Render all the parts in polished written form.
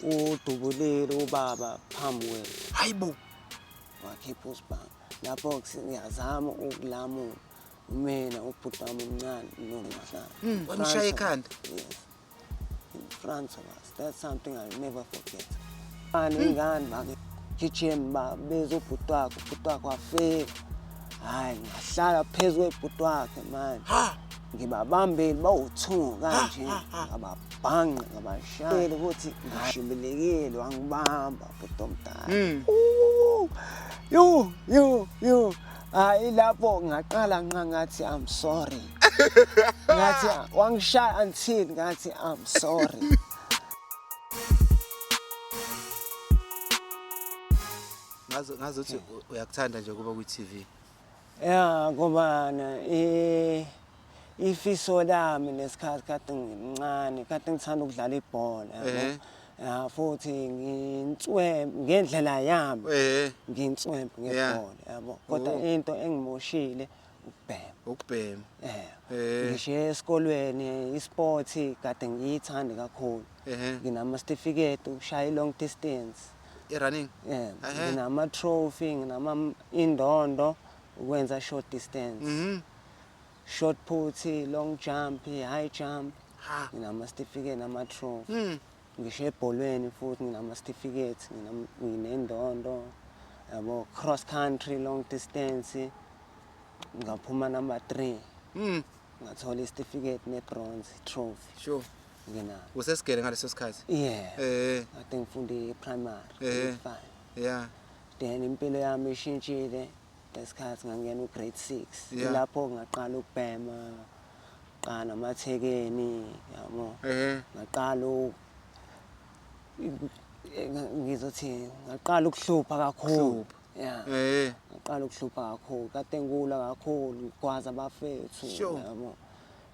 Udubulile ubaba phambi kwethu. Hayibo. Wakhipha usibhamu. Lapho ngiyazama ukulamula mina, ubhuti wami omncane nomhlaba. Wamshaya ekhanda. Yes. In front of us. That's something I'll never forget. Ani ingane bake gijima babiza ubhuti wakhe, ubhuti wakhe wafika. Hayi, ngahlala phezu kwebhuti wakhe manje. Ha. Ngibabambile bawu-two kanje, ngababhanqa, ngabashayela ukuthi ngishibilekile, wangibamba bhuti omdala. Ooh, yo yo yo, hayi, lapho ngaqala nqa ngathi, "I'm sorry." Ngathi wangishaya until ngathi, "I'm sorry." Ngazothi uyakuthanda nje kuba kwi-TV. Ya, ngobana ifiso lami nesikhathi kade ngimncane, kade ngithanda ukudlala ibhola, yabo. Ya, futhi nginswempu ngendlela yami. Nginswempu ngebhola, yabo, kodwa into engimoshile ukubhema. Ukubhema. Eh. Ngisho esikolweni i-sport kade ngiyithanda kakhulu. Nginama certificate ukushaya i-long distance. I-running. Yeah, nginama trophy, nginama indondo ukwenza short distance. Shot put, long jump, high jump. Nginama certificate nama trophy. Ngisho ebholweni futhi nginama certificates, nginendondo. Yabo, cross country long distance ngaphuma number 3. Ngathola isitifiketi ne-bronze trophy. Nginalo. Usesigele ngaleso sikhathi? Yeah. Kade ngifunda i-primary, grade 5. Then impilo yami ishintshile lesikhathi ngangena u-grade 6. Lapho ngaqala ukubhema, qala namathekeni, yabo. Ngaqala ngizothi ngaqala ukuhlupha kakhulu. Ukuhlupha. Yeah. Ngaqala ukuhlupha kakhulu, kade ngikula kakhulu, ngigwaza abafethu, yabo.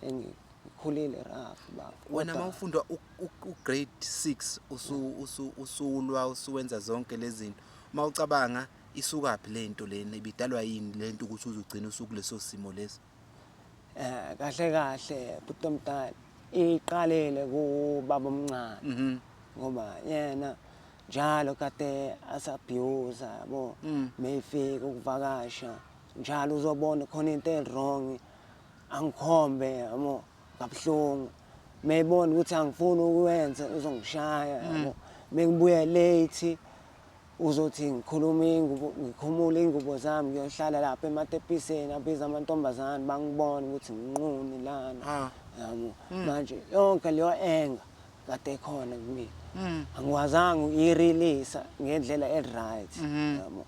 Engikhulile rough baba. Wena Kodwa mawufunda u-grade 6, usulwa, usuwenza zonke lezi zinto. Mawucabanga, isukaphi lento lena, ibidalwa yini lento ukuthi uzugcina usukuleso simo leso? Kahle kahle bhuti omdala, iqalele kubaba omncane. Ngoba yena njalo kade asabuse, yabo. Mayifika ukuvakasha njalo uzobona khona into e-wrong, angikhombe, yabo, kabuhlungu. Mayibona ukuthi angifuni ukwenza, uzongishaya, yabo. Mengibuye late uzothi ngikhuluma ingubo, ngikhumula ingubo zami, ngiyohlala lapha ematepisini, abiza amantombazane bangibone ukuthi nginqunu lana. Yabo, manje yonke leyo anger kade khona kumina, angikwazanga ukuyi-release ngendlela e-right, yabo.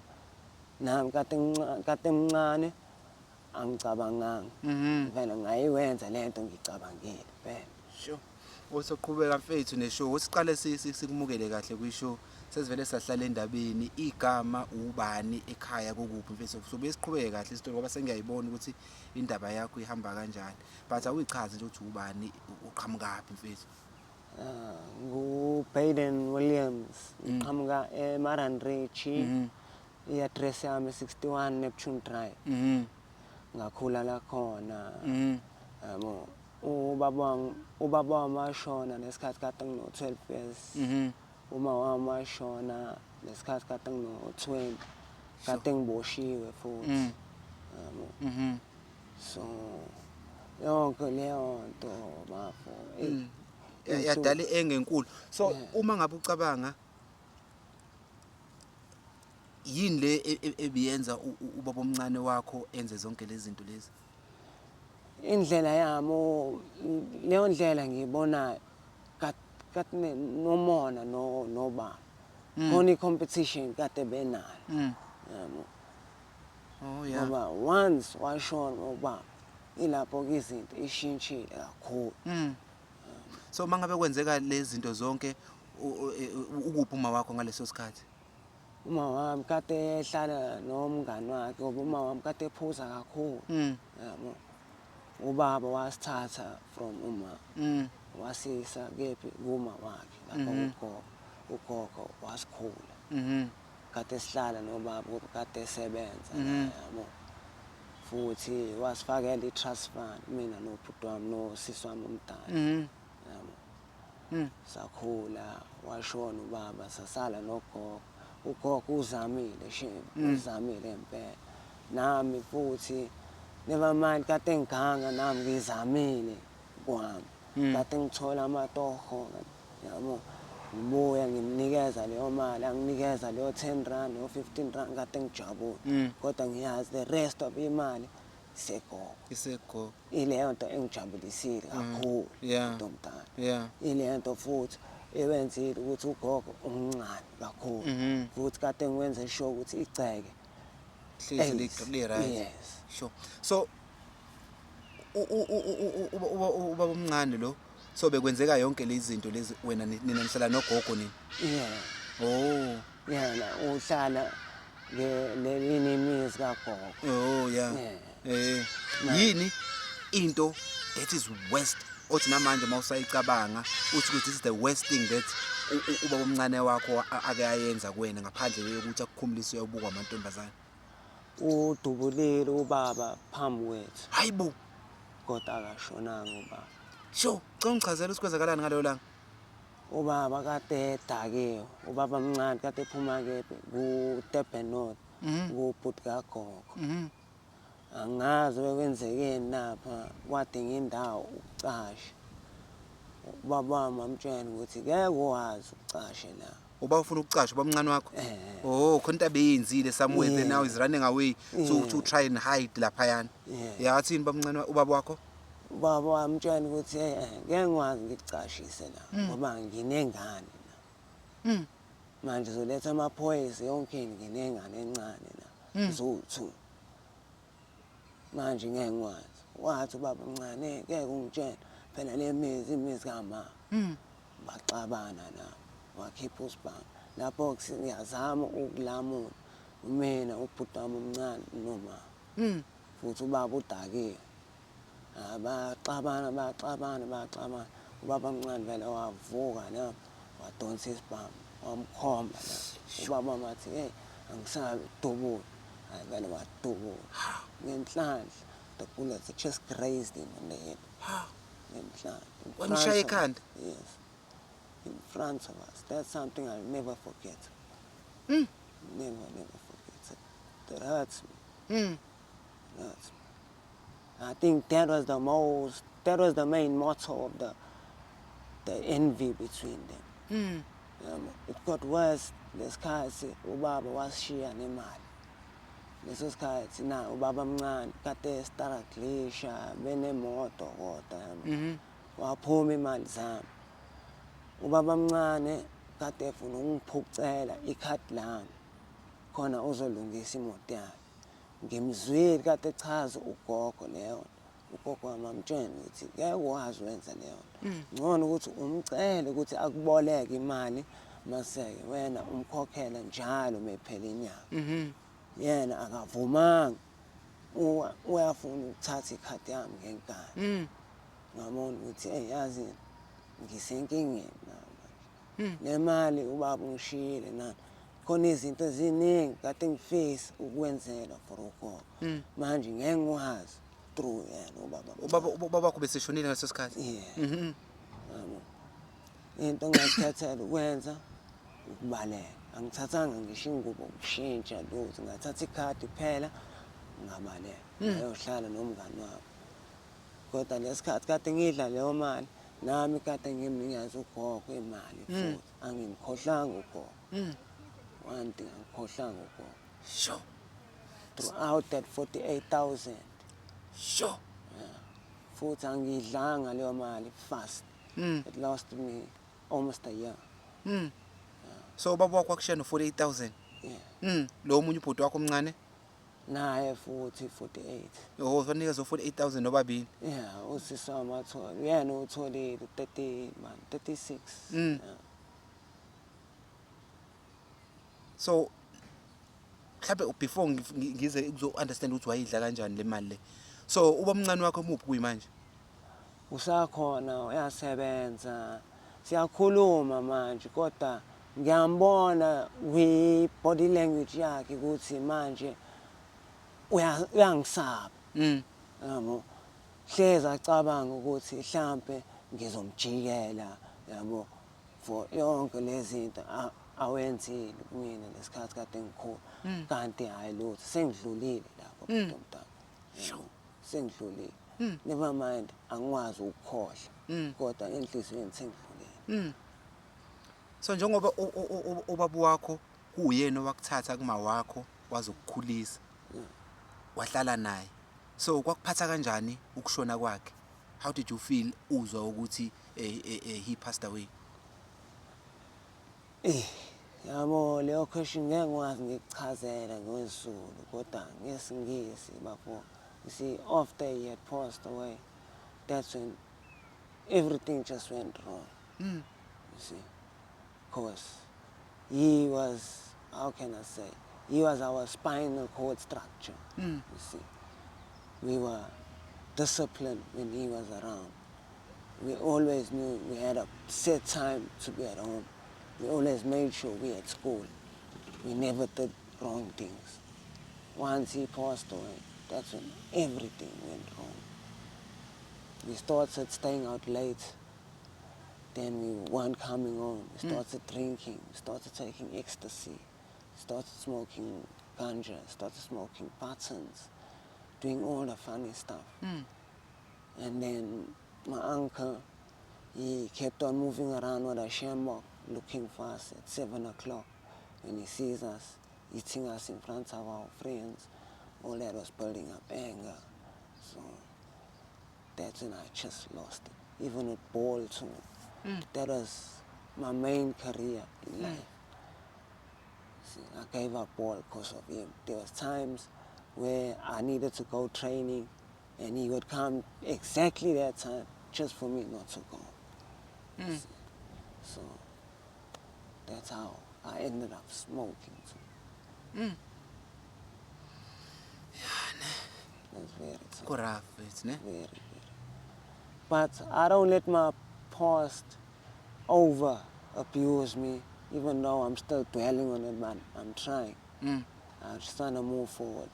Nami kade mncane, angicabanganga vele, ngayiwenza lento ngicabangile vele. Sure. Usoqhubeka mfethu ne-show. Usiqale sikumukele kahle kwi-show. Sesivele sahlala endabeni, igama ubani, ekhaya kokuphi mfethu. So besiqhubeke kahle isitori ngoba sengiyayibona ukuthi indaba yakho ihamba kanjani. But awuyichaze nje ukuthi ubani, uqhamukaphi mfethu. Ah, ngu-Baden Williams, ngiqhamuka eMaran Ridge. I-address yami 61 Neptune Drive. Ngakhula la khona. Yabo, ubaba wami washona nesikhathi kade ngino-12 years. Uma wami washona nesikhathi kade ngino-20, kade ngiboshiwe futhi. Yabo. So yonke leyo nto bafo. Yadala engenkulu. So uma ngabe ucabanga, yini le ebiyenza ubaba omncane wakho enze zonke lezi zinto lezi? Indlela yami, leyo ndlela ngiyibona kat nomona no nobaba. Khona i-competition kade benayo. Yabo. Oh yeah. Ngoba once washona ubaba, ilapho ke izinto ishintshile kakhulu. So mangabe kwenzeka lezi zinto zonke, ukuphi uma wakho ngaleso sikhathi? Uma wami kade ehlala nomngani wakhe, ngoba uma wami kade ephuza kakhulu. Yabo. Ubaba wasithatha from uma. Wasisa kephi, kuma wakhe lapha ugogo. Ugogo wasikhula. Kade sihlala nobaba ngoba kade esebenza, yabo. Futhi wasifakela i-trust fund mina nobhuti wami nosisi wami omdala. Yabo. Sakhula, washona ubaba, sasala nogogo. Ugogo uzamile shame, uzamile impela. Nami futhi, never mind, kade ngiganga nami ngizamile kwami. Kade ngithola amatoho, yabo, ngibuya ngimnikeza leyo mali, anginikeza leyo R10 no R15, kade ngijabule. Kodwa ngiyazi the rest of imali isegogo. Isego. Ileyo nto engijabulisile kakhulu, ntombazane. Ile nto futhi ewenzile ukuthi ugogo umncane kakhulu. Futhi kade ngikwenze sure ukuthi igceke hlezi Eish, li right. Yes. Sure. So ubaba omncane lo, so bekwenzeka yonke lezi zinto lezi, wena nina nihlala nogogo nini? Yeah. Oh. Yena uhlala leli imizi kagogo. Oh yeah. Yeah. Yini into that is worst othi namanje mawusayicabanga uthi ukuthi this is the worst thing that ubaba omncane wakho ake ayenza kuwena, ngaphandle yokuthi akukhumulise uyobukwa amantombazane? Udubulile ubaba phambi kwethu. Hayibo. Kodwa akashonanga ubaba. Sure, cela ungichazele ukuthi kwenzakalani ngaleyo langa. Ubaba kade edakiwe, ubaba omncane kade ephuma kephi, ku-Durban North, kubhuti kagogo. Angazi bekwenzekeni lapha, kwadinga indawo ukucasha. Ubaba wami wamtshela ukuthi ngeke uwazi ukucashe la. Uba ufuna ukucasha ubaba omncane wakho? Eh. Oh, khona into abeyenzile somewhere, then now is running away to try and hide laphayana. Yeah. Yeah, athini baba omncane, ubaba wakho? Ubaba wamtshela ukuthi ngeke ngikwazi ngikucashise la ngoba nginengane la. Manje uzoletha amaphoyisa yonke into, nginengane encane la. Ziwu-2. Manje ngeke ngikwazi. Wathi ubaba omncane, ngeke ungitshele phela le mizi imizi kama. Baxabana la. Wakhipha usibhamu. Lapho ngiyazama ukulamula mina, ubhuti wami omncane noma. Futhi ubaba udakiwe. Baxabana, baxabana, baxabana. Ubaba omncane vele wavuka lapho, wadonsa isibhamu, wamkhomba la. Ubaba wathi, "Hey, angisabi, dubula." Hayi, vele wadubula. Ngenhlanhla the bullets just grazed him on the head. Ngenhlanhla. In Wamshaya front of ekhanda? us. Yes. In front of us. That's something I'll never forget. Never, never forget it. That hurts me. It hurts me. I think that was the most, that was the main motto of the envy between them. It got worse lesikhathi ubaba wasishiya nemali. Leso sikhathi na ubaba mncane kade struggle-isha benemoto kodwa, yabo. Waphuma imali zami. Ubaba mncane kade efuna ukungiphucela ikhadi lami khona uzolungisa imoto yakhe. Ngimzwile kade echaza ugogo leyo nto. Ugogo wami amtshela ukuthi ngeke ukwazi wenza leyo nto. Ngcono ukuthi umcele ukuthi akuboleke imali, maseke wena umkhokhela njalo mephela inyanga. Yena akavumanga. Uyafuna ukuthatha ikhadi yami ngenkani. Ngabona ukuthi hey, yazi ngisenkingeni la manje. Le mali ubaba ungishiyile nani. Khona izinto eziningi kade ngifisa ukwenzela for ugogo. Manje ngeke ngikwazi through yena ubaba. Ubaba wakho beseshonile ngaleso sikhathi? Yeah. Yabo. Into engazikhethela ukwenza ukubaleka. Angithathanga ngisho ingubo ukushintsha lutho, ngathatha ikhadi kuphela ngabaleka. Ngayohlala nomngani wami. Kodwa lesikhathi kade ngidla leyo mali, nami kade ngimnikeza ugogo imali futhi. Angimkhohlanga ugogo. One thing, angikhohlanga ugogo. Throughout that 48,000. Yeah. Futhi angidlanga leyo mali fast. It lost me almost a year. So ubaba wakho wakushiya no 48,000? Yeah. Lo omunye ubhuti wakho omncane? Naye futhi 48. Oh, wanikeza 48,000 nobabili. Yeah, usisi wami wathola. Yena utholile 30 man, 36. Yeah. So mhlawumbe before ngize kuzo understand ukuthi wayidla kanjani le mali le. So uba omncane wakho umuphi kuyimanje? Usakhona, uyasebenza. Siyakhuluma manje kodwa ngiyambona kwi body language yakhe ukuthi manje uyangisaba. Yabo. Hlezi acabanga ukuthi mhlambe ngizomjikela. Yabo, for yonke lezi zinto awenzile kumina lesikhathi kade ngikhula, kanti hhayi lutho, sengidlulile lapho, bhuti omdala. Yabo, sengidlulile. Never mind, angikwazi ukukhohlwa, kodwa enhliziyweni sengidlulile. So njengoba ubaba wakho kuwuyena owakuthatha kuma wakho wazokukhulisa, wahlala naye, so kwakuphatha kanjani ukushona kwakhe? How did you feel uzwa ukuthi he passed away? Yabo, leyo question ngeke ngikwazi ngikuchazele ngesiZulu, kodwa ngesiNgisi, bafo. You see, after he had passed away, that's when everything just went wrong. You see, because he was, how can I say, he was our spinal cord structure. You see, we were disciplined when he was around. We always knew we had a set time to be at home. We always made sure we had school. We never did wrong things. Once he passed away, that's when everything went wrong. We started staying out late. Then we weren't coming home. We started drinking. We started taking ecstasy. Started smoking ganja. Started smoking buttons. Doing all the funny stuff. And then my uncle, he kept on moving around with a sjambok looking for us at 7 o'clock. When he sees us, hitting us in front of our friends, all that was building up anger. So that's when I just lost it. Even with ball too. That was my main career in life. See, I gave up ball because of him. There was times where I needed to go training and he would come exactly that time just for me not to go. See, so that's how I ended up smoking too. That's very tough. Ku-rough mfethu, ne? Very, very. But I don't let my past over abuse me, even though I'm still dwelling on it, but I'm trying. I'm just trying to move forward.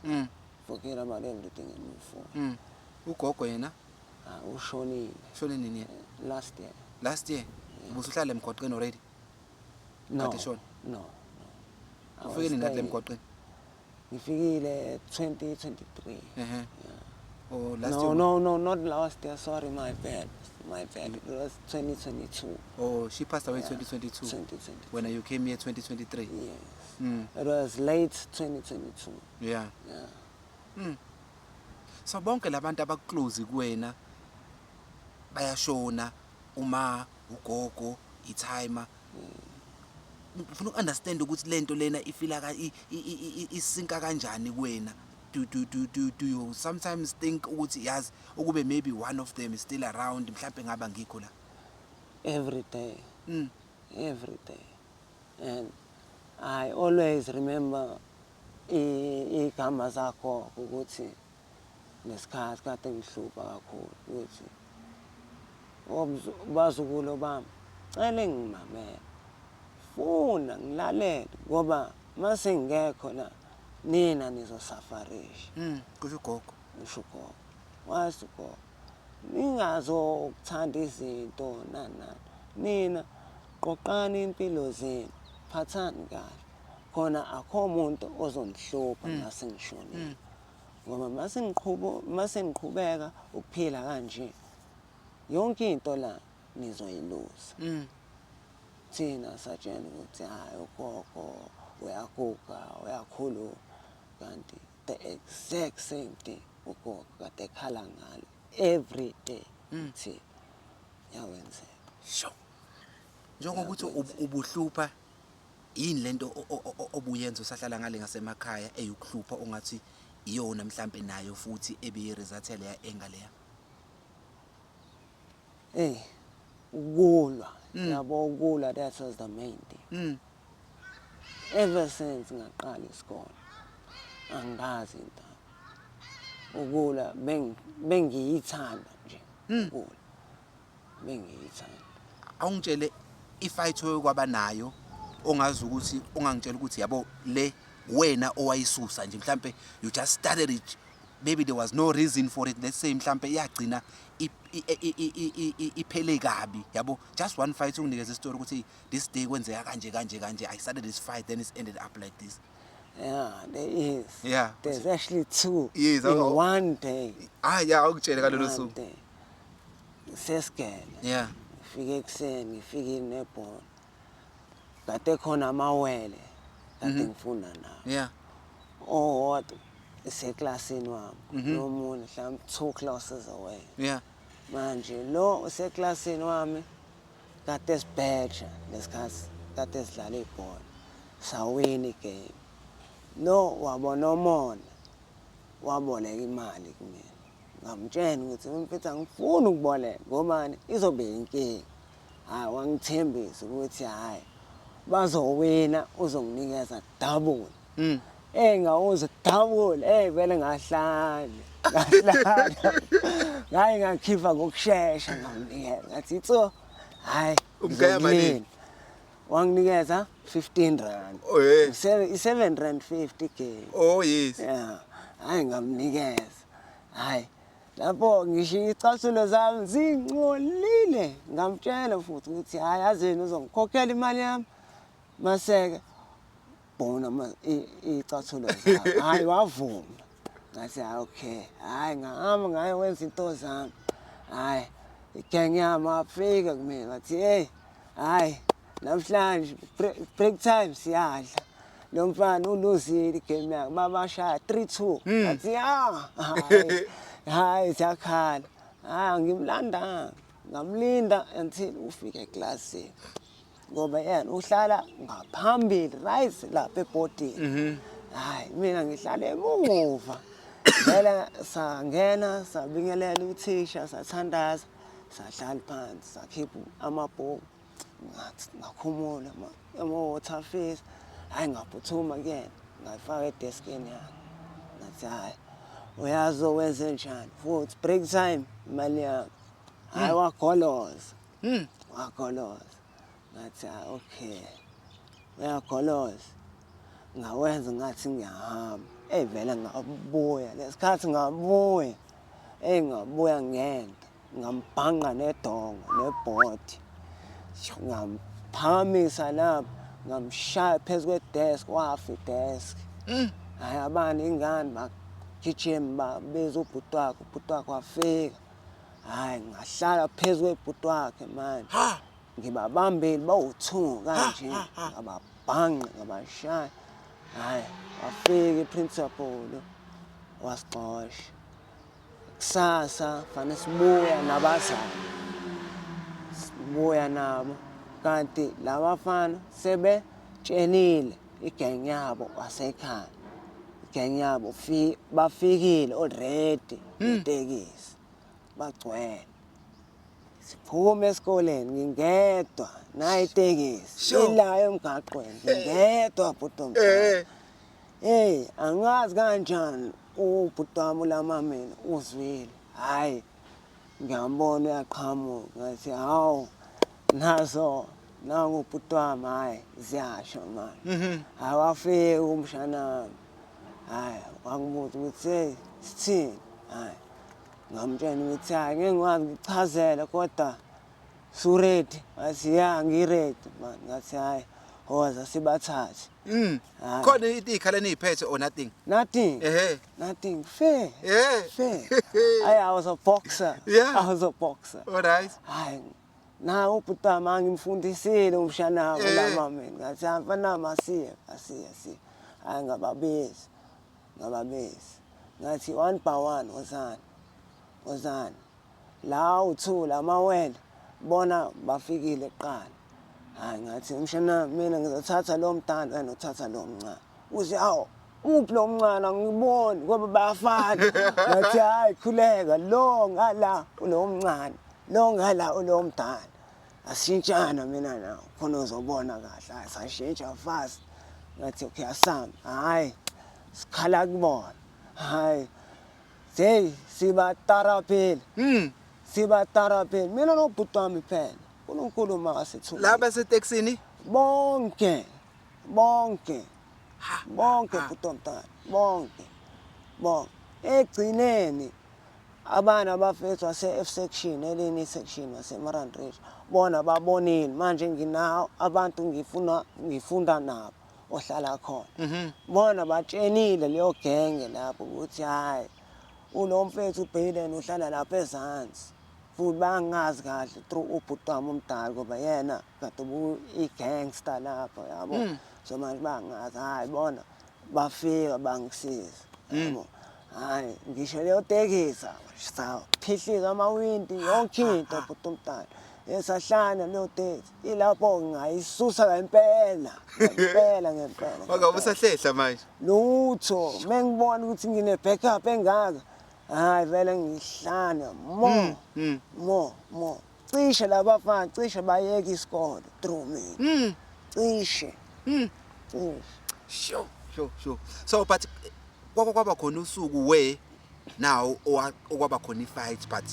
Forget about everything and move forward. Ugogo yena? Ushonile. Shone nini yena? Last year. Last year? Ubusuhlala emgwaqeni already? No. Kade eshona? No. I Ufike was nini nathi staying- emgwaqeni? Ngifikile 2023. Ehe. Oh, last No, year. no, not last year. Sorry, my bad. My bad. It was 2022. Oh, she passed away Yeah, 2022. 2022. When you came here 2023. Yes. It was late 2022. Yeah. So bonke labantu abaku-close kuwena bayashona, uma ugogo, i-timer. Ngifuna uku-understand ukuthi lento lena ifila ka isinka kanjani kuwena. Do you sometimes think ukuthi yazi ukube maybe one of them is still around, mhlawumbe ngaba ngikho la? Every day. Every day. And I always remember igama zakho ukuthi lesikhathi kade ngihlupha kakhulu ukuthi bazukulu bami, cele ngimamele, funa ngilalele, ngoba mase ngekho la nina nizosafarisha. Kusho ugogo. Usho ugogo, wazi ugogo, ningazokuthanda izinto nani nani, nina qoqani impilo zenu, phathani kahle khona, akho umuntu ozonihlupha mase ngishonile, ngoba mase ngiqhubeka ukuphila kanje, yonke into la nizoyiluza. Thina satshela ukuthi hayi, ugogo uyaguga, uyakhuluma, kanti the exact same thing ugogo kade ekhala ngalo every day thina yawenzeka. Sure. Njengokuthi ubuhlupha yini lento obuyenza usahlala ngale ngasemakhaya eyukuhlupha, ongathi iyona mhlambe nayo futhi ebeyi-result leya enga leya? Hey, ukulwa, yabo, ukulwa, that was the main thing. Ever since ngaqala isikole, angazi indaba ukulwa, bengiyithanda nje ukulwa, bengiyithanda. Awungitshele i-fight oyokwaba nayo ongazi ukuthi ungangitshela ukuthi yabo le wena owayisusa nje, mhlambe you just started it. Maybe there was no reason for it. Let's say mhlambe iyagcina iphele kabi, yabo. Just one fight, unginikeze isitori ukuthi this day kwenzeka kanje kanje kanje, I started this fight, then it's ended up like this. Yeah, there is. There's actually two in one day. Ah yeah, awukutshele kalolo One suku. day. Sesigele. Ngifike ekuseni, ngifike nebhola. Kade khona amawele kade ngifunda nawo. Owodwa useklasini wami, nomunye mhlawumbe 2 classes away. Manje lo useklasini wami kade sibheja lesikhathi kade sidlala ibhola. Sawina igame. Lo wabona umona, waboleka imali kumina. Ngamtshela ukuthi mfethu angifuni ukuboleka ngobani izobe inkinga. Hayi, wangithembisa ukuthi hayi bazowina uzonginikeza double. Ngawuza double, vele ngahlanya. Ngahlanya. Ngaye ngakhipha ngokushesha ngamnikeza. Ngathi itso, hayi, Umgaya malini? ngizokulinda. Wanginikeza 15 rand. Oh, yeah. 7 rand 50 game. Oh, yes. Yeah. Hayi, ngamnikeza. Hayi, lapho ngisho icathulo zami zingcolile. Ngamtshela futhi ukuthi hayi, yazini uzongikhokhela imali yami. Maseke bona icathulo zami. Hayi, wavuma. Ngathi hayi, okay. Hayi, ngahamba ngaye wenza into zami. Hayi, igenge yami afika kumina ngathi hey, hayi, namhlanje break time siyadla. Lo mfana uluzile igame yakhe, babashaya 3-2. Ngathi ya, hayi, hayi siyakhala. Hayi, angimlandanga. Ngamlinda until ufike eklasini. Ngoba yena uhlala ngaphambili right lapha ebhodini. Hayi, mina ngihlala emuva. Vele sangena sabingelela uthisha, sathandaza, sahlala phansi, sakhipha amabhuku. Ngathi ngakhumula ama-water face. Hayi, ngaphuthuma kuyena, ngayifaka edeskini yakhe. Ngathi hayi, uyazi wenze njani futhi break time imali yami. Hayi, wagoloza. Wagoloza. Ngathi hayi, okay. Uyagoloza. Ngawenza ngathi ngiyahamba. Ey, vele ngabuya. Lesikhathi ngabuya. Ey, ngabuya ngento. Ngambhanqa nedongo nebhodi. Ngamphakamisa lapha, ngamshaya phezu kwedesk, wafa idesk. Hayi, abani ingane bagijima babiza ubhuti wakhe, ubhuti wakhe wafika. Hayi, ngahlala phezu kwebhuti wakhe manje. Ha! Ngibabambile bawu-2 kanje, ngababhanqa, ngabashaya. Hayi, wafika iprincipal wasixosha. Kusasa fanele sibuya nabazali. Sibuya nabo kanti labafana sebetshenile igenge yabo wasekhaya. Igenge yabo bafikile already ngetekisi. Bagcwele. Siphuma esikoleni ngingedwa nayi itekisi ila emgaqweni ngingedwa bhuti omdala. Hey, angazi kanjani ubhuti wami ulamameni uzwile. Hayi, ngiyambona uyaqhamuka ngathi hawu naso nangu ubhuti wami, hayi ziyasho manje. Hayi, wafika umshana wami. Hayi, wangibuza ukuthi hey sithini. Hayi, ngamtshela ukuthi hayi ngeke ngikwazi ukuchazela kodwa su-ready. Ngathi ya, ngi-ready man. Ngathi hayi, woza sibathathe. Hayi. Khona into ikhala niyiphethe or nothing? Nothing. Nothing. Fair. Fair. Ay, I was a boxer. I was a boxer. All right. Hayi, na ubhuti wami angimfundisile umshana wami lama mina. Ngathi hayi mfana wami asiye, asiye, asiye. Hayi, ngababiza. Ngababiza. Ngathi one by one wozani. Wozani. La u2 lamawele bona bafikile kuqala. Hayi, ngathi umshana mina ngizothatha lo mntana wena uthatha lo mncane. Uthi hawu uphi lo mncane angiboni ngoba bayafana. Ngathi hayi khuleka lo ngala ulo mncane, lo ngala ulo mdala. Asishintshana mina nawe khona uzobona kahle. Hayi sashintsha fast. Ngathi okay asami. Hayi sikhala kubona. Hayi hey sibataraphile. Sibataraphile mina nobhuti wami phela. uNkulunkulu makasithume. Laba seteksini? Bonke. Bonke. Bonke bhuti omdala. Bonke. Bonke. Ekugcineni abanye abafethu wase-F section, elinye i-section wase-Marand Ridge, bona babonile manje nginawo abantu ngifuna ngifunda nabo ohlala khona. Bona batshenile leyo genge lapho ukuthi hhayi, ulo mfethu uBhayden uhlala lapha ezansi. Futhi bangazi kahle through ubhuti wami omdala, ngoba yena kade i-gangster lapho, yabo. So manje bangazi, hhayi, bona bafika bangisiza, yabo. Hhayi, ngisho leyo tekisi saphihliza amawindi, yonke into, bhuti omdala. Esahlana leyo tekisi, ilapho ngayisusa ngempela, ngempela, ngempela. Wangabe usahlehla manje. Lutho, mengibona ukuthi ngine backup engaka, hayi, vele ngihlanya mo mo mo. Cishe labafana cishe bayeka isikole through mina. Cishe. Cishe. Sure. So but kwakho kwaba khona usuku where now okwaba khona i-fight, but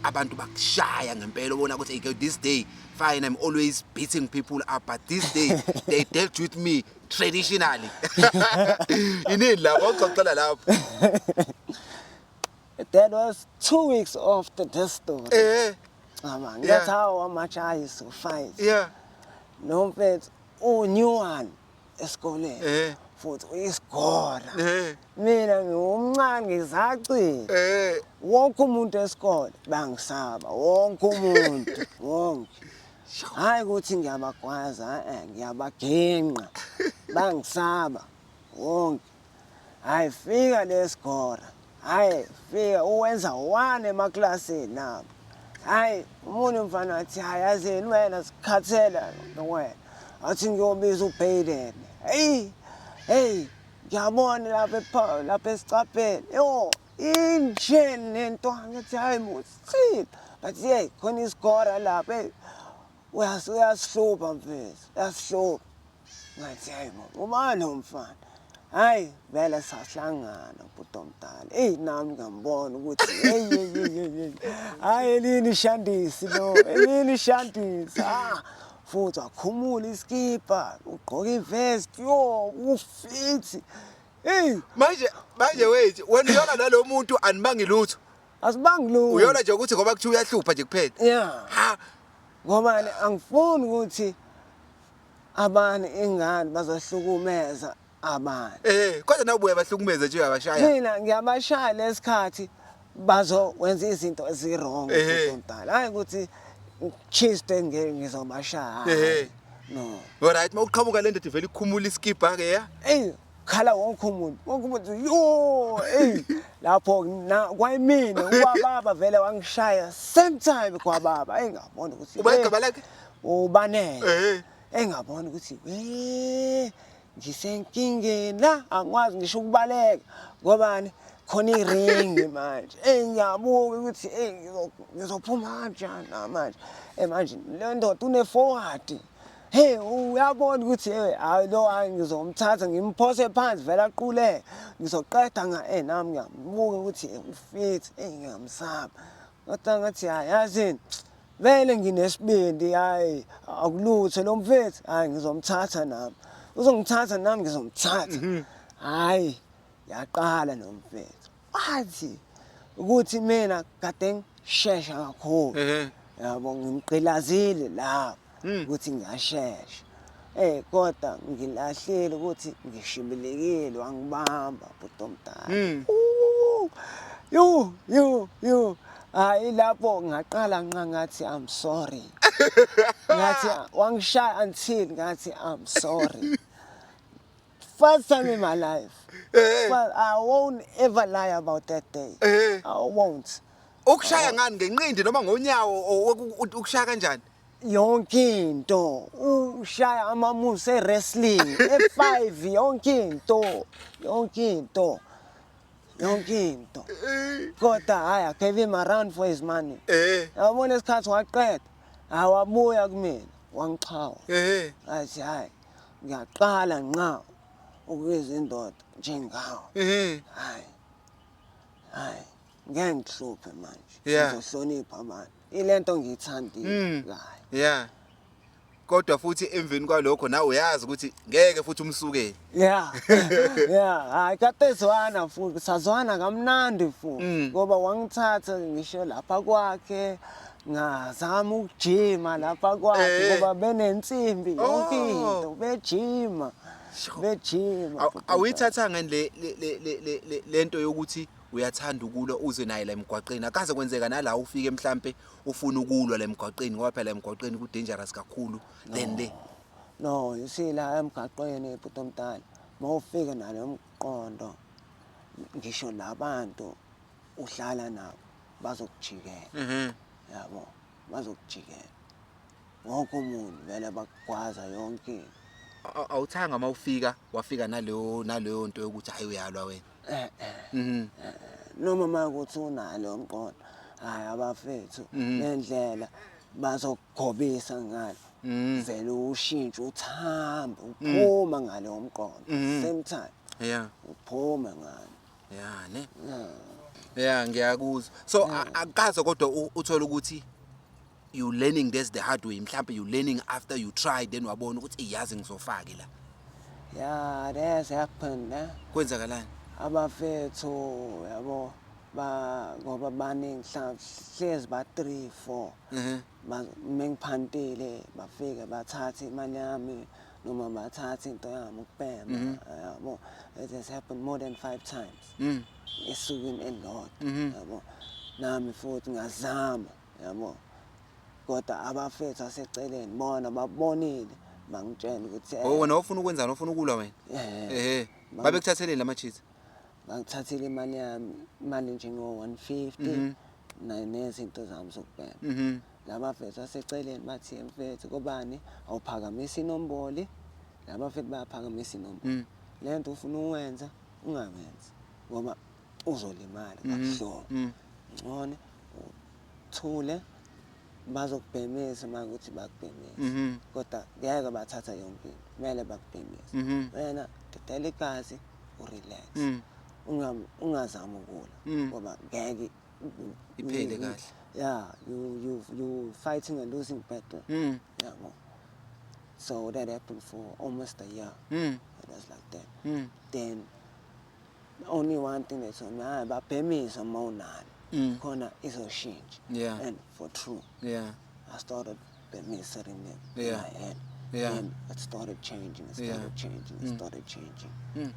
abantu bakushaya ngempela, ubona ukuthi, "Hey, this day, fine, I'm always beating people up, but this day they dealt with me traditionally." Inini lapho awuxoxela lapho? That was 2 weeks after this story. Cabanga. That's how much I used to fight. No mfethu, u-new one esikoleni. Futhi uyisigora. Mina ngiwumncane, ngizacile. Wonke umuntu esikole bangisaba, wonke umuntu, wonke. Hayi ukuthi ngiyabagwaza, ngiyabagenqa. Bangisaba wonke. Hayi, fika lesigora. Hayi, fika uwenza one emaklasini nabo. Hayi, umunye umfana wathi, "Hayi, yazini wena, sikhathela wena." Athi ngiyobiza uBayden. Hey, hey, ngiyabona lapha lapha esicapheni. Yo, inje lento, ngithi hayi musi. But yeah, khona isigora lapha. Hey, uyasihlupha mfethu, uyasihlupha. Ngathi hayi bo, ubani lo mfana? Hayi, vele sahlangana, bhuti omdala. Eyi, nami ngambona ukuthi hey hey hey hey hey. Hayi, elini ishandisi lo, elini ishandisi. Ah, futhi wakhumula iskipa, ugqoka i-vest, yo, u-fit. Hey, Manje wait, wena uyona nalo muntu, anibangi lutho? Asibangi lutho. Uyona nje ukuthi ngoba kuthiwa uyahlupha nje kuphela? Yeah. Ha. Ngoba angifuni ukuthi abanye ingane bazohlukumeza abanye. Kodwa nawe ubuye bahlukumeze nje, uyabashaya. Mina ngiyabashaya lesikhathi bazokwenza izinto ezi-wrong, omdala. Hayi ukuthi chiste ngizobashaya. No. Alright, mawuqhamuka le ndoda ivele ikhumula iskipa ke ya. Ey, khala wonke umuntu. Wonke umuntu, yo, ey, lapho na kwayimina ubaba vele wangishaya same time kwababa. Ey, ngabona ukuthi Uba igama lakhe? Ubanele. Engabona ukuthi we ngisenkingeni la, angikwazi ngisho ukubaleka ngobani, khona iringi manje. Ey, ngiyabuka ukuthi ey, ngizophuma kanjani la manje. Manje le ndoda une-forward. Hey, uyabona ukuthi hey, hayi lo, hayi, ngizomthatha ngimphose phansi vele aquleke. Ngizoqeda nga nami ngiyambuka ukuthi u-fit, ngiyamsaba. Kodwa ngathi hayi, yazini, vele nginesibindi, hayi, akulutho lo mfethu, hayi, ngizomthatha nami. Uzongithatha nami ngizomthatha. Hayi, yaqala nomfethu. Wathi ukuthi mina kade ngishesha kakhulu. Yabo, ngimgqilazile lapho ukuthi ngiyashesha. Kodwa ngilahlile ukuthi ngishibilikile, wangibamba, bhuti omdala. Yo yo yo. Hayi, lapho ngaqala nqa ngathi, "I'm sorry." Ngathi wangishaya until ngathi, "I'm sorry." First time in my life. Well, I won't ever lie about that day. I won't. Ukushaya ngani, ngenqindi noma ngonyawo, or ukushaya kanjani? Yonke into, ushaya ama-moves e-wrestling e-5, yonke into, yonke into, yonke into. Kodwa hayi, I gave him a run for his money. Yabona, isikhathi waqeda, hayi, wabuya kumina wangixhawa. Athi hayi, ngiyaqala nqa ukuyeza indoda njengawe. Hayi hayi, ngeke ngihluphe manje. Ngizohlonipha abantu, ilento ngiyithandile kahle. Kodwa futhi emveni kwalokho nawe uyazi ukuthi ngeke futhi umsukele. Yeah, hayi, kade zwana futhi, sazwana kamnandi futhi, ngoba wangithatha ngisho lapha kwakhe, ngazama ukujima lapha kwakhe, ngoba benensimbi yonke into, bejima, bejima futhi. Awuyithathanga le lento yokuthi uyathanda ukulwa uze naye la emgwaqeni? Akaze kwenzeka nala ufike mhlambe ufuna ukulwa la emgwaqeni, ngoba phela emgwaqeni ku dangerous kakhulu than le? No, you see, la emgaqweni, bhuti omdala, mawufika nalo mqondo, ngisho labantu uhlala nabo bazokujikela. Yabo, bazokujikela wonke umuntu, vele bakugwaza yonke into. Awuthanga mawufika wafika naleyo nto yokuthi hayi, uyalwa wena? Eh eh. Noma makuthi unalo umqondo, hayi abafethu, lendlela bazokugobisa ngalo, vele ushintshe, uthambe, uphuma ngalo mqondo same time, uphume ngalo. Yeah, ne, yeah, ngiyakuzwa. So akaze kodwa uthole ukuthi you learning this the hard way, mhlambe you learning after you try, then wabona ukuthi iyazi ngizofake la? Yeah, that's happened, eh? Kwenzakalani? Abafethu, yabo, ba ngoba baningi, hlezi ba 3 4, mengiphantile bafike bathathe imali yami noma bathathe into yami ukubhema, yabo. It has happened more than five times esukwini elilodwa, yabo. Nami futhi ngazama, yabo, kodwa abafethu aseceleni bona babonile, bangitshela ukuthi Oh, wena ufuna ukwenzani? Ufuna ukulwa wena? Eh. Ehe, babekuthatheleni lamachitha? Bangithathile imali yami, imali njengo-150 nezinto zami zokubhema. Laba fethu aseceleni bathi, "Mfethu, kobani awuphakamisa inomboli." Laba fethu bayaphakamisa inomboli. Le nto ufuna ukwenza ungawenzi ngoba uzolimala kabuhlungu. Ngcono uthule, bazokubhemisa uma kuthi bakubhemisa, kodwa ngeke bathatha yonke into, kumele bakubhemise. Wena dedela igazi, urelax. Ungazami ukulwa ngoba ngeke Iphele kahle. Yeah, you fighting a losing battle. Yabo, so that happened for almost a year. It was like that. Then only one thing they told me, hayi, babhemisa uma unalo, khona izoshintsha. And for true, I started bhemisering them in my head. Then it started changing, it started changing, it started changing.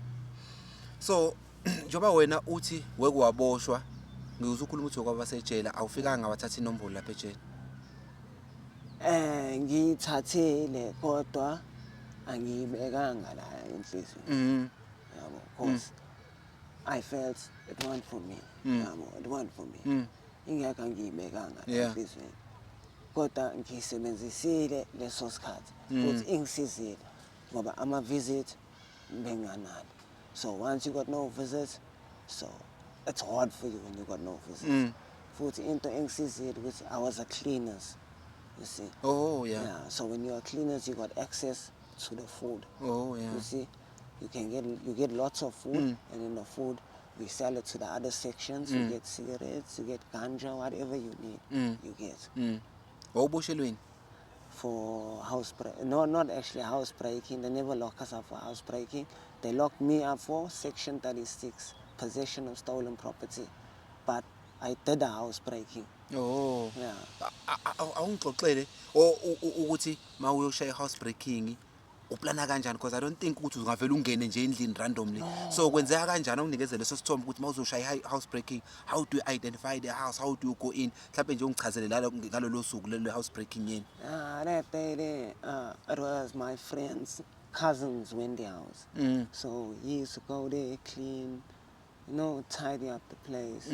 So njengoba wena uthi weke waboshwa, ngizwe ukhuluma ukuthi kwabasejela, awufikanga wathatha inombolo lapha ejele? Ngiyithathile kodwa angiyibekanga la enhliziyweni. Yabo, cause I felt it weren't for me. Yabo, it weren't for me. Ingekho angiyibekanga la enhliziyweni. Kodwa ngiyisebenzisile leso sikhathi futhi ingisizile ngoba ama visit benganalo. So once you got no visit, so it's hard for you when you got no visit. Futhi into engisizile ukuthi I was a cleaners, you see. Yeah, so when you are cleaners, you got access to the food. You see, you get lots of food, and then the food we sell it to the other sections. You get cigarettes, you get ganja, whatever you need, you get. Wawuboshelweni? For house break. No, not actually house breaking. They never lock us up for house breaking. They locked me up for Section 36, possession of stolen property. But I did a house breaking. Yeah. Awungixoxele ukuthi ma uyoshaya house breaking uplana kanjani, because I don't think ukuthi ungavela ungene nje endlini randomly. So kwenzeka kanjani? Unginikeze leso sithombe ukuthi mawuzoshaya house breaking, how do you identify the house, how do you go in? Mhlawumbe nje ungichazele lalo ngalolo suku lelo house breaking yeni. That day there, it was my friend's cousin's Wendy house. So he used to go there, clean, tidy up the place.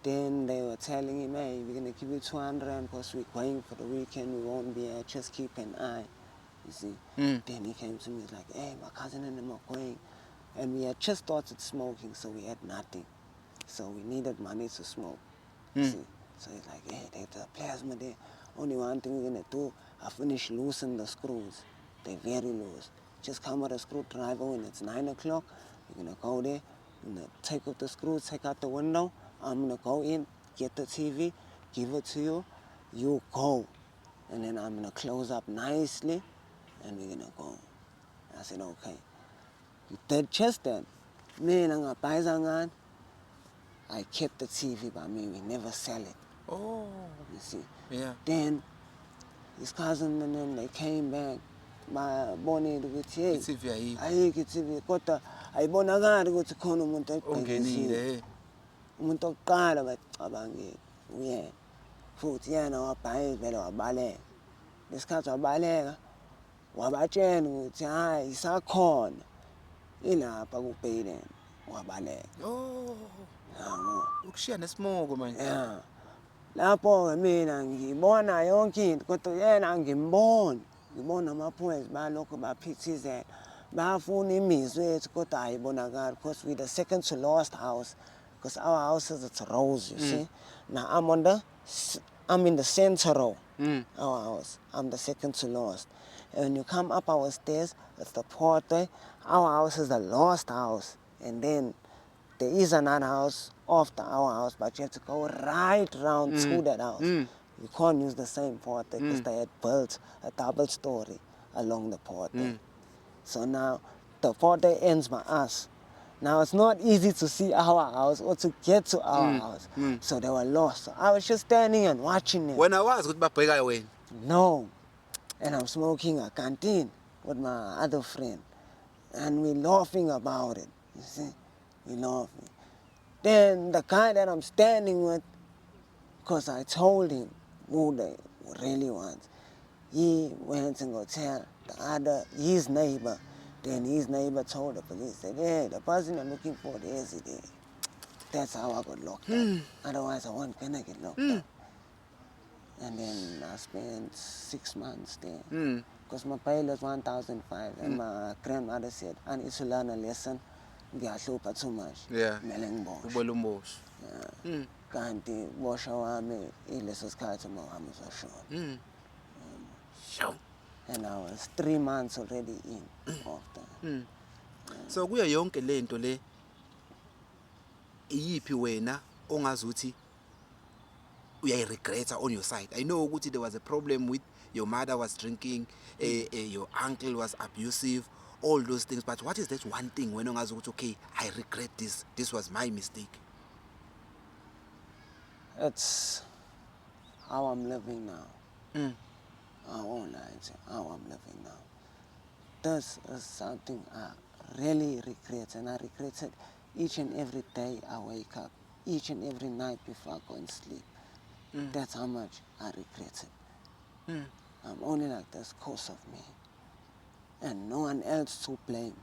Then they were telling him, "Hey, we're gonna give you 200 because we're going for the weekend, we won't be here, just keep an eye." You see? Then he came to me, he's like, "Hey, my cousin and them are going." And we had just started smoking, so we had nothing. So we needed money to smoke. You see? So he's like, "Hey, there's a plasma there. Only one thing we're gonna do, I finish loosen the screws. They're very loose. Just come with a screwdriver when it's 9 o'clock. You're gonna go there, you're gonna take off the screws, take out the window. I'm gonna go in, get the TV, give it to you. You go." And then I'm gonna close up nicely and we're gonna go. I said, okay. Did just that. Mina ngabhayiza ngani? I kept the TV by me. We never sell it. You see. Then his cousin and them, they came back. Babonile ukuthi, hey, I-TV ayikho. Ayikho i-TV, kodwa ayibonakali ukuthi khona umuntu ongenile. oyigqekezile. Umuntu okuqala bacabangile uyena, futhi yena wabhayiza vele wabaleka. Lesikhathi wabaleka wabatshela ukuthi hayi, isakhona ilapha ku-Baden, wabaleka. Yabo. Ukushiya nesimoko manje. Ya, lapho-ke mina ngibona yonke into, kodwa yena angimboni. Ngibona amaphoyisa balokhu baphithizela, bayafuna imizwa yethu, kodwa ayibonakali because we the second to last house, because our houses, it's rows, you see. Now I'm in the center row. Our house, I'm the second to last, and when you come up our stairs, it's the pathway. Our house is the last house, and then there is another house after our house, but you have to go right round to that house. You can't use the same pathway because they had built a double story along the pathway. So now the pathway ends by us. Now it's not easy to see our house or to get to our house. So they were lost. So I was just standing and watching them. Wena wazi ukuthi babheka wena? No. And I'm smoking a canteen with my other friend. And we're laughing about it. You see? We're laughing. Then the guy that I'm standing with, because I told him who they really want, he went and go tell the other, his neighbor. Then his neighbor told the police that, yeah, the person you're looking for, there's it there. That's how I got locked up. Otherwise, I wasn't gonna get locked up. And then I spent 6 months there. Because my bail was 1,005 and my grandmother said, I need to learn a lesson. Ngiyahlupha too much. Kumele ngiboshwe. Ubona umboshwe. Yeah. Kanti boshwa wami ileso sikhathi uma wami uzoshona. Sure. And I was 3 months already in after. So kuyo yonke lento le, iyiphi wena ongazuthi uyayiregreta on your side? I know ukuthi there was a problem with your mother was drinking, your uncle was abusive, all those things, but what is that one thing wena ongazi ukuthi, okay, I regret this, this was my mistake? It's how I'm living now. I won't lie to you, how I'm living now. This is something I really regret, and I regret it each and every day I wake up, each and every night before I go and sleep. That's how much I regret it. I'm only like this because of me. And no one else to blame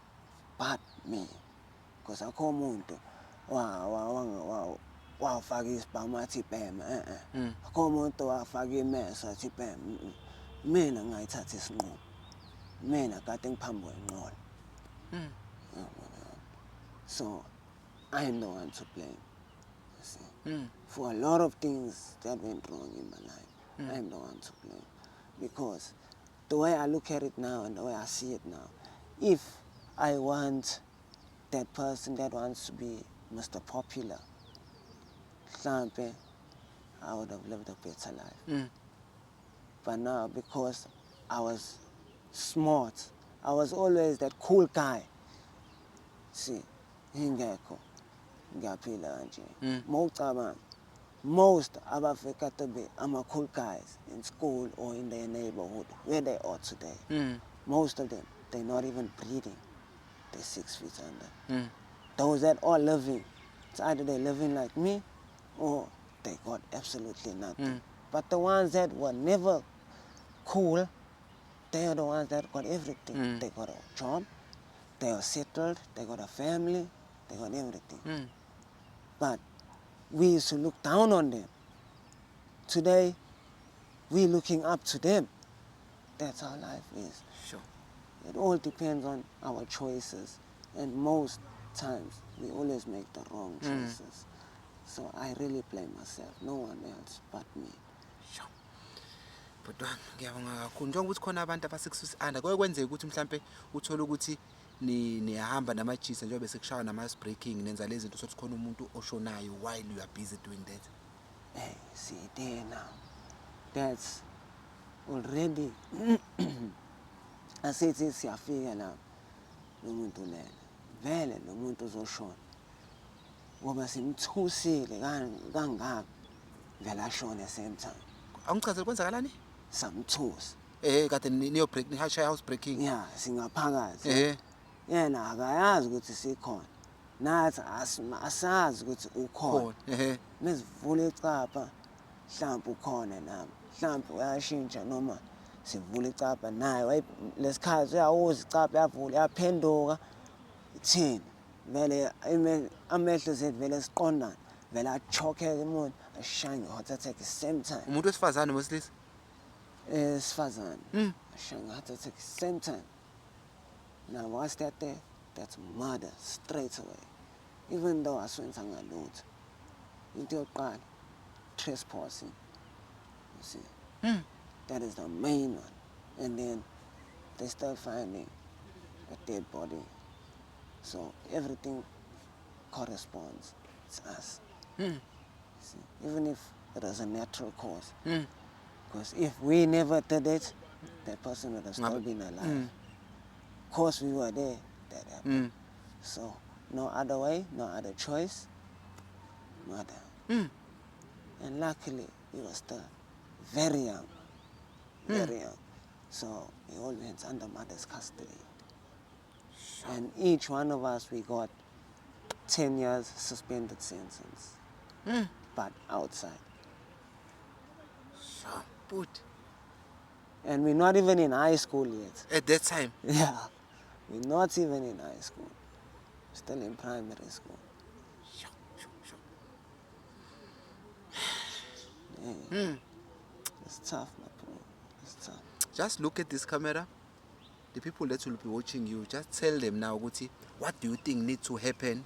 but me. Because akho umuntu wafaka isibhamu wathi bhema, eh eh. Akho umuntu wafaka imesa wathi bhema. Mina ngayithatha isinqumo. Mina kade ngiphambi kwenqola. Yabona. So I am the one to blame. You see. For a lot of things that went wrong in my life, I am the one to blame. Because the way I look at it now and the way I see it now, if I want that person that wants to be Mr. Popular, mhlampe, I would have lived a better life. But now, because I was smart, I was always that cool guy. See, ingekho ngiyaphila kanje. Mawucabanga, most abafika to be ama-cool guys in school or in their neighborhood, where they are today, most of them, they're not even breathing. They're 6 feet under. Those that are living, it's either they're living like me or they got absolutely nothing. But the ones that were never cool, they are the ones that got everything. They got a job, they are settled, they got a family, they got everything. But we used to look down on them. Today, we're looking up to them. That's how life is. It all depends on our choices. And most times, we always make the wrong choices. So I really blame myself, no one else but me. Sure. Bhuti wami, ngiyabonga kakhulu. Njengoba ukuthi khona abantu aba-6 feet under, kuke kwenzeka ukuthi mhlampe uthole ukuthi niyahamba namajisa, njengoba sekushaywa nama-breaking, nenza lezi zinto, sokuthi khona umuntu oshonayo while you are busy doing that? Hey, see there now. That's Already asithi siyafika lapho, lo muntu lele vele, lo muntu uzoshona ngoba simthusile kangaka, vele ashone same time. Awungichazele, kwenzakalani? Samthusa. Kade niyo break, nihashaya house breaking? Ya, singaphakathi. Yena akayazi ukuthi sikhona, nathi asazi ukuthi ukhona. Khona, ehe. Mesivula icapha, mhlawumbe ukhona nami, mhlawumbe uyashintsha, noma sivula icapha naye lesikhathi uyawuza icapha, yavula, yaphenduka ithini vele, amehlo zethu vele siqondane, vele achokheke umuntu, ashaye nge-heart attack same time. Umuntu wesifazane, wesilisa? Esifazane. Ashaye nge-heart attack same time. Now what's that there? That's murder straight away, even though aswenzanga lutho. Into yokuqala, trespassing, you see. That is the main one. And then they start finding a dead body, so everything corresponds. It's us. See, even if it was a natural cause, because if we never did it, that person would have still been alive. Of course we were there, that happened. So no other way, no other choice, murder. And luckily he was still very young, very young. So he all went under mother's custody. And each one of us, we got 10 years suspended sentence, but outside. Sure. But And we're not even in high school yet. At that time? Yeah, we're not even in high school. Still in primary school. Sure. Yeah. It's tough, my bro. It's tough. Just look at this camera. The people that will be watching you, just tell them now ukuthi what do you think need to happen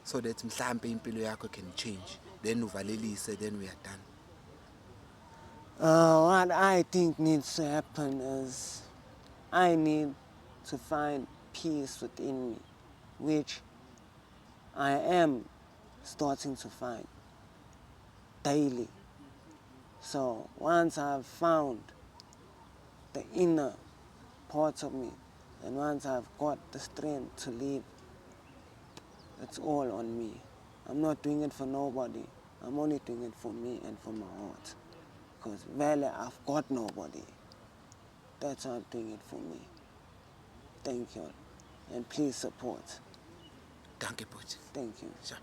so that mhlambe impilo yakho can change. Then uvalelise, then we are done. What I think needs to happen is I need to find peace within me, which I am starting to find daily. So once I've found the inner parts of me, and once I've got the strength to live, it's all on me. I'm not doing it for nobody. I'm only doing it for me and for my heart. Because really, I've got nobody. That's why I'm doing it for me. Thank you. And please support. Dankie, bhuti. Thank you. Sure.